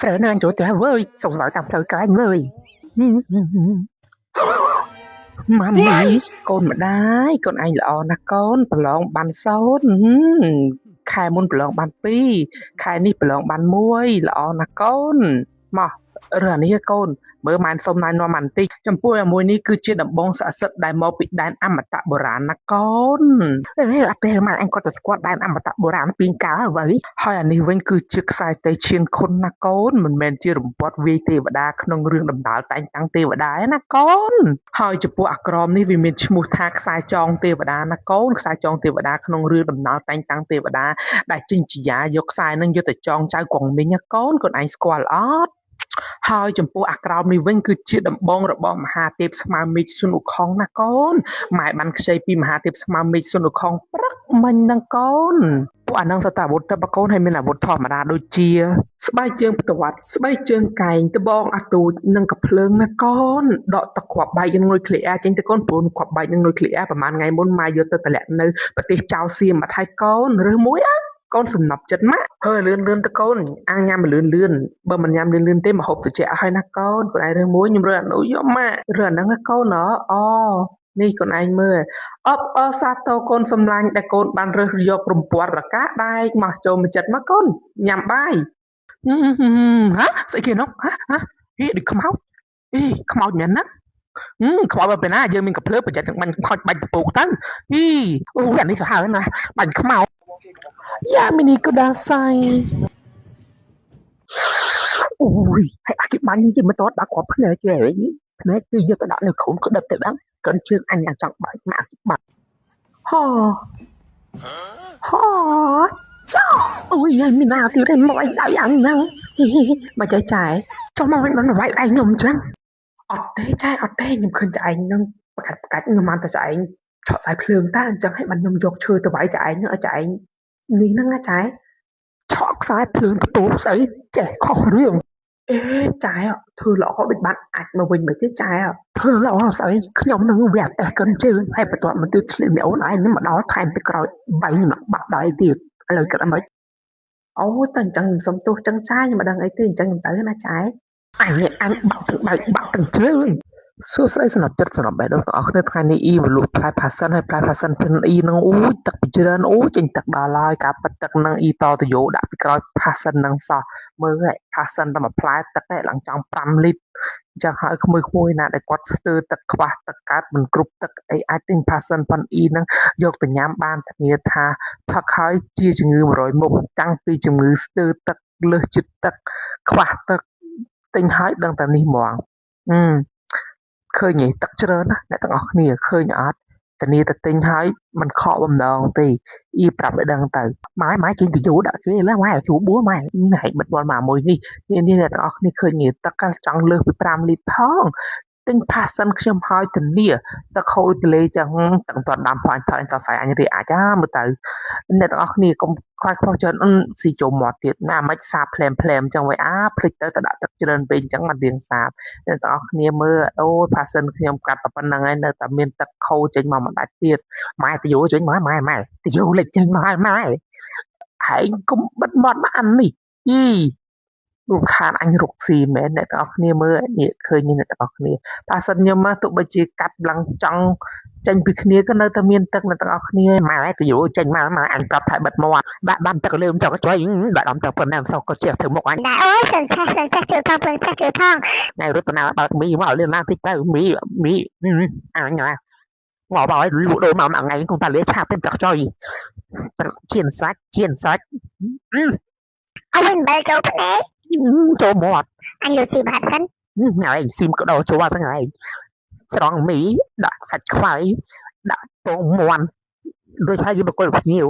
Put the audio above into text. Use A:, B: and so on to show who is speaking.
A: ស្រើនៅអញចូលផ្ទះវើយសុំស្បើតាមផ្លូវក្រែងវើយម៉ាមីកូនម្ដាយកូនឯងល្អណាស់កូនប្រឡងបានសូន្យខែមុនប្រឡងបាន2ខែនេះប្រឡងបាន1ល្អណាស់កូនមករើអានេះកូនមើលម៉ែនសុំណែនាំបន្តិចចំពោះអាមួយនេះគឺជាដំបងស័ក្តិសិទ្ធិដែលមកពីដែនអមតៈបុរាណណាកូនអេអត់ទេម៉ែអញគាត់ទៅស្គាល់ដែនអមតៈបុរាណពីកាលអ្វីហើយអានេះវិញគឺជាខ្សែតេឈៀនខុនណាកូនមិនមែនជារំពាត់វាយទេវតាក្នុងរឿងដំណើរតែងតាំងទេវតាឯណាកូនហើយចំពោះអាក្រមនេះវាមានឈ្មោះថាខ្សែចងទេវតាណាកូនខ្សែចងទេវតាក្នុងរឿងដំណើរតែងតាំងទេវតាដែលចេញជាយ៉ាយកខ្សែនឹងយកទៅចងចៅកងមីងណាកូនកូនឯងស្គាល់អត់ហើយចំពោះអាក្រោមនេះវិញគឺជាដំបងរបស់មហាទេពស្មើមេឃសុនឧខុងណាកូនម៉ែបានខ្ចីពីមហាទេពស្មើមេឃសុនឧខុងព្រឹកមិញហ្នឹងកូនពួកអាហ្នឹងសត្វអាវុធទៅបកូនហើយមានអាវុធធម្មតាដូចជាស្បែកជើងផ្ទាត់ស្បែកជើងកែងត្បូងអាទូចនិងកាភ្លើងណាកូនដកតគ្រាប់បែកនឹងនុយក្លេអ៊ែរចេញទៅកូនព្រោះគ្រាប់បែកនឹងនុយក្លេអ៊ែរប្រហែលថ្ងៃមុនម៉ែយកទៅតម្លាក់នៅប្រទេសចៅសៀមអត់ហើយកូនរើសមួយអើកូនសំណប់ចិត្តម៉ាក់ហើយលឿនលឿនទៅកូនអាងញ៉ាំលឿនលឿនបើមិនញ៉ាំលឿនលឿនទេមកហូបត្រជាក់ហើយណាកូនកូនឯងរើសមួយខ្ញុំរើសអានោះយកម៉ាក់រើសអាហ្នឹងណាកូនអូនេះកូនឯងមើលអបអសាទរកូនសំឡាញ់ដែលកូនបានរើសយករំពាត់រកាដែកមកចូលមកចិត្តមកកូនញ៉ាំបាយហ៎ស្អីគេនោះហ៎ហ៎ហេដូចខ្មោចអេខ្មោចមែនណាខ្មោចបើពេលណាយើងមានកាភ្លើបច្ចេកនឹងបាញ់ខុចបាញ់ពពកទៅអីអូអានេះសាហាវណាស់បាញ់ខ្មោចយ៉ាមីនីកូដាសៃអូយហើយអាគេបាញ់នេះមិនតដាក់គ្រាប់ភ្នែកទេភ្នែកគឺយកទៅដាក់នៅក្រុមក្តឹបទៅដឹងកិនជើងអញចង់បាច់មកបាត់ហោហោចោអូយមានណាទៀតមកឲ្យដៃអញហ្នឹងមកចែចែចុះមកវិញមិនវាយដៃខ្ញុំអញ្ចឹងអត់ទេចែអត់ទេខ្ញុំឃើញចែឯងនឹងប្រកាច់ប្រកាច់ខ្ញុំបានតែចែឯងឆក់ខ្សែភ្លើងតាអញ្ចឹងឲ្យបានខ្ញុំយកឈើទៅវាយចែឯងឲ្យចែឯងនេះហ្នឹងណាចែឆក់ខ្សែភ្លើងទៅស្អីចេះខុសរឿងអេចែធ្វើល្អដូចបានអាចមកវិញមិនទេចែធ្វើល្អស្អីខ្ញុំនឹងវាតេះកិនជើងហើយបន្ទាប់មកទៀតឆ្លៀតមីអូនឯងនឹងមកដល់ថែមពីក្រោយបែងមកបាក់ដៃទៀតឥឡូវគិតអីមិនអូតែអញ្ចឹងខ្ញុំសុំទោសចឹងចែខ្ញុំមិនដឹងអីទេអញ្ចឹងខ្ញុំទៅណាចែអញនេះអញបាក់ទាំងដៃបាក់ទាំងជើងសួស្តីសម្រាប់ចិត្តសម្រាប់បេះដូងទាំងអស់គ្នាថ្ងៃនេះអ៊ីវលក់ផ្លែផាសិនហើយផ្លែផាសិនពិនអ៊ីនឹងអូយទឹកពីច្រើនអូយចេញទឹកដល់ហើយការប៉ិតទឹកនឹងអ៊ីតតយោដាក់ពីក្រោយផាសិននឹងសោះមើលហ៎ផាសិនតែមួយផ្លែទឹកឯងឡើងចង់5លីត្រអញ្ចឹងហើយក្មួយៗណាដែលគាត់ស្ទើរទឹកខ្វះទឹកកើតមិនគ្រប់ទឹកអីអាចទិញផាសិនប៉ុនអ៊ីនឹងយកទៅញ៉ាំបានធានាថាផឹកហើយជាជំងឺ100មុខតាំងពីជំងឺស្ទើរទឹកលើសជាតិទឹកខ្វះទឹកទិញហើយដឹងតែនេះហ្មងអឺឃើញឯងទឹកច្រើនណាអ្នកទាំងអស់គ្នាឃើញអត់ធានាទៅទិញហើយមិនខកបំណងទេអ៊ីប្រាប់ឲ្យដឹងទៅម៉ែម៉ែចេញទៅយូរដាក់គេឡើយម៉ែស្រួលបួម៉ែណែបិទបលមកមួយនេះនេះអ្នកទាំងអស់គ្នាឃើញទឹកចង់លើសពី5លីត្រផងទិញផាសិនខ្ញុំហើយធានាទឹកខូចទលេចឹងទឹកមិនទាន់ដាំផងអញថយអញសរសៃអញរាអាចណាមើលទៅអ្នកទាំងអស់គ្នាកុំខ្វាយខ្វល់ច្រើនស៊ីចូលមាត់ទៀតណាមិនសាបភ្លែមភ្លែមចឹងវិញអាភ្លេចទៅទៅដាក់ទឹកច្រើនពេកចឹងមករៀងសាបអ្នកទាំងអស់គ្នាមើលអូផាសិនខ្ញុំកាត់តែប៉ុណ្្នឹងហើយនៅតែមានទឹកខូចចេញមកមិនដាច់ទៀតម៉ែតយោចេញមកម៉ែម៉ែតយោលេចចេញមកហើយម៉ែហែងកុំបិទមាត់មកអានេះអីរំខានអញរកស៊ីមែនអ្នកទាំងអស់គ្នាមើលនេះឃើញអ្នកទាំងអស់គ្នាប៉ាសិនខ្ញុំមកទោះបីជាកាត់ឡើងចង់ចេញពីគ្នាក៏នៅតែមានទឹកអ្នកទាំងអស់គ្នាម៉ែទៅយូរចេញមកម៉ែអញប្រាប់ថាបិទមាត់ដាក់បានទឹកលើមចង់ជួយដាក់អំទឹកប៉ុណ្ណាសោះក៏ជះធ្វើមុខអញ
B: ណាអូយភ្លើងឆេះភ្លើងឆេះជួយផងភ្លើងឆេះជួយផង
A: ថ្ងៃរត់ទៅណាបើកមីមកលឿនឡើងតិចទៅមីមីអញណាមកបើឲ្យលក់ដូរមកមួយថ្ងៃគង់តាលាឆាប់ទេទឹកចុយជៀនសាច់ជៀនសាច់
B: អើយបែលចូលភ្នែក
A: ចូលមាត់
B: អញលូស៊ីបាត់សិន
A: ថ្ងៃស៊ីមកដោចូលហ្នឹងហើយស្រង់មីដាក់សាច់ខ្វៃដាក់ពងមាន់ដូចថាយើងបកលភ្ញៀវ